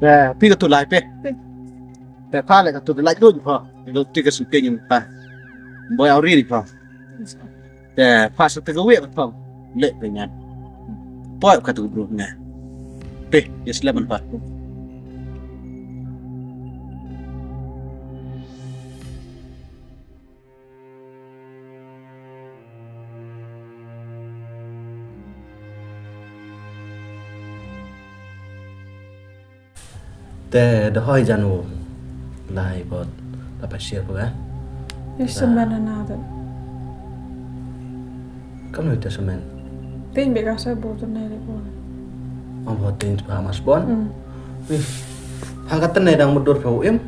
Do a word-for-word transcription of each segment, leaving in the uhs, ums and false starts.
Te phi katu lai phi. Te pha leh katu lai dun pha. Lo ti ka sngewthuh ïa pha. Boi au ri pha. Te pha sa te ka wei pha. Leh phi ngan. Poi katu bru nga. Phi, ïa slem pha. Te da hoi jan u lai bot la pa shir ba. Ïa semen na da. Kam nu te semen. Tin bi ka sa bot ne le bot. Am bot tin pa mas bon. Hmm. Wih. Ha ka tene dang mudur pa u im.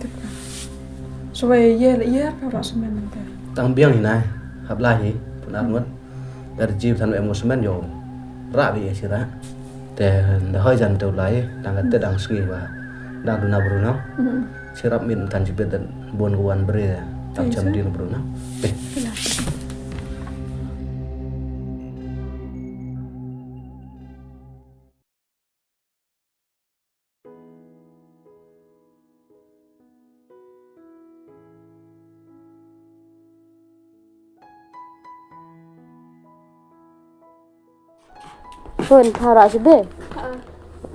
Tip ka. So ba ye ye ka ra semen te. Tang biang hi nai. Hap lai hi pun ar ngut. Dar jib than em semen yo. Ra bi ye sira. Te da hoi jan te u lai dang ka te dang sngi ba. Dang duna bru na. Hmm. Sirap min tan jibet dan bon ko wan bre. Tam Te jam sa? Din bru na. Eh. Ila. Phone thara sih deh.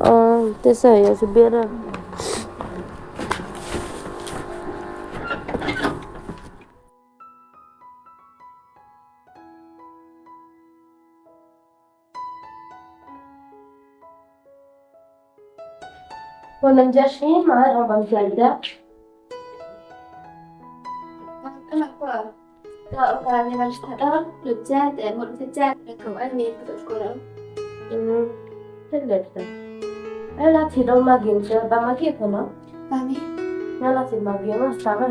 Ah, te sa ïa sih biar. Ko nang ja shi ma ong bam ja da. Ka la ko. Ka ong ka ni bam sta da. Lu ja de mo lu ja de ko ai ni ko ko. Hmm. Te le ta. Ai la ti dong ma gin che ba ma ki ko no. Ba ni. Na la ti ma gin ma sta ma.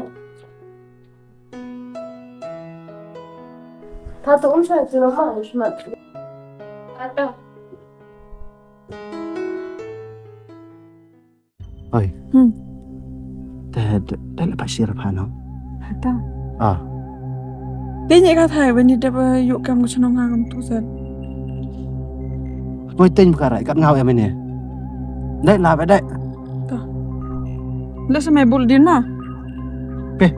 Tatu um sa tu ma usmat. Ada. Oi. Hmm. Te te le pa shir pa no. Hata. Ah. Te ni ka thai bani da ba yu kam ko shnong ngam tu sa. Poi teng ka rai kat ngau em ni. Dai la ba dai. Ta. Le sa me bul din na. Pe.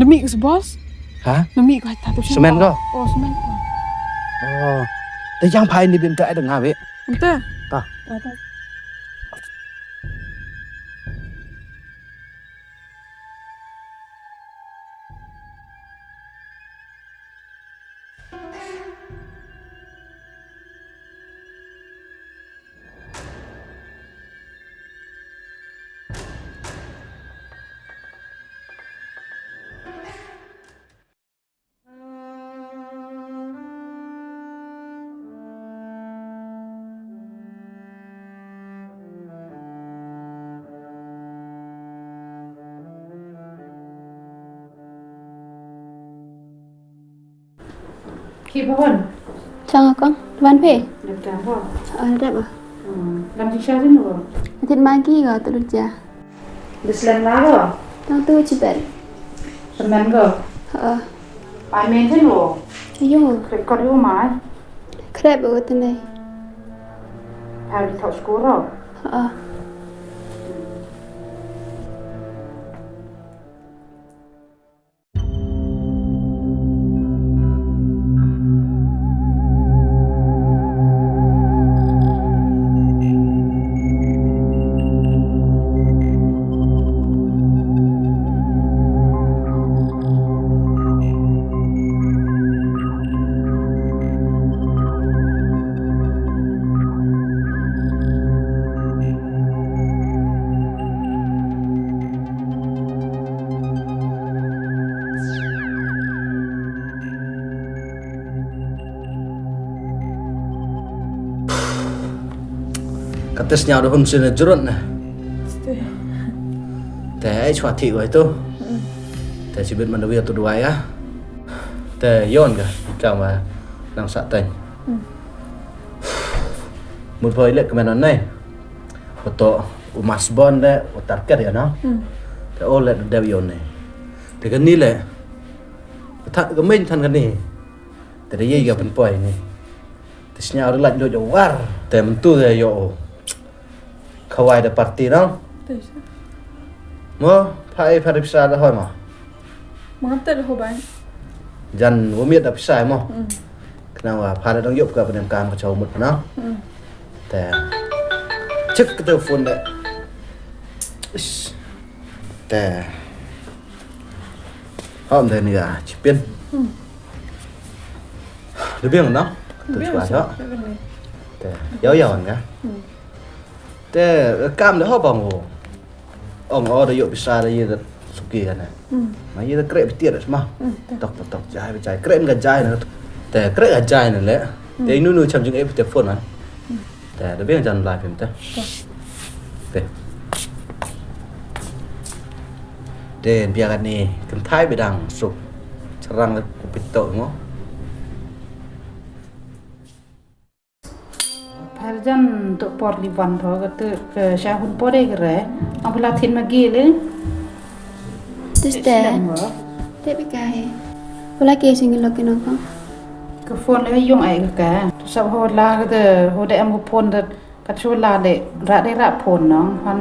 Demi ke si bos? Ha? Demi ke hata tu. Semen ko? Oh, semen ko. Oh. Te jang phai ni bim ta ai dang ngawe. Ente? Ta. Ta, ta. Ki ba wan? Chang akong, wan phi? Dep dang ba? Ah, dep ba. Hmm. Lam ti sha tin ba? Atit magi ga tu ja. Bislem la ba? Tang tu chibet. Semen ga? Ha. Ai men tin ba? Yo. Krep kot yo mai. Krep ba tu nei. Ai di thok skuro. Ha. Kata sñiaw da hun sien jrut na. Te ai chwa thik wai tu. Te chibit man da wi tu duwai ya. Te yon ka kam wa nang sa teng. Mut poi le kmen on nei. Oto u mas bon de u tarket ya no. Te o le de yon nei. Te kani le. Tha kmen than kani. Te de ye ya pen poi ni. Te sñiaw ri lait lut yo war. Te mentu de yo. Khawai da parti no. Mo, pha e pha da pisa da hoi mo. Mo ngam te da ho bai. Jan wo miet da pisa mo. Kena wa pha da dang yup ka penem kam ka chaw mut na. Te. Check ka telefon de. Ish. Te. Hom de ni ga chipin. Lu biang na. Tu chwa sa. Te. Yau yau nga. Te kam de ho bang wo. Ong o da yo bisa da ye da suki kan. Ma ye da krek bitir ma. Tok tok tok jai bijai krek ga jai na. Te krek ga jai na le. Te nu nu cham jing e te phone man. Te da biang jan live te. Te. Te biang kan ni kentai bidang suk. Cherang ku pito ngo. Pharjan tu por li ban ro ka tu ke sha hun pore kere. Ang pula thin ma gi le. Tis te. Te bi kai. Pula ke sing lo ke nong kong. Ke phone le yung ai ke ka. Tu sab ho la ke te ho de am ke phone de ka chu la le ra de ra phone nong han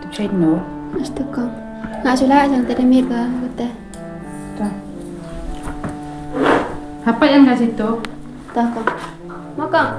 tu chen no. Astu kong. Nga chu la jang te de mir ka ke te. Ta. Hapa yang ka situ. Ta kong. Ma kong.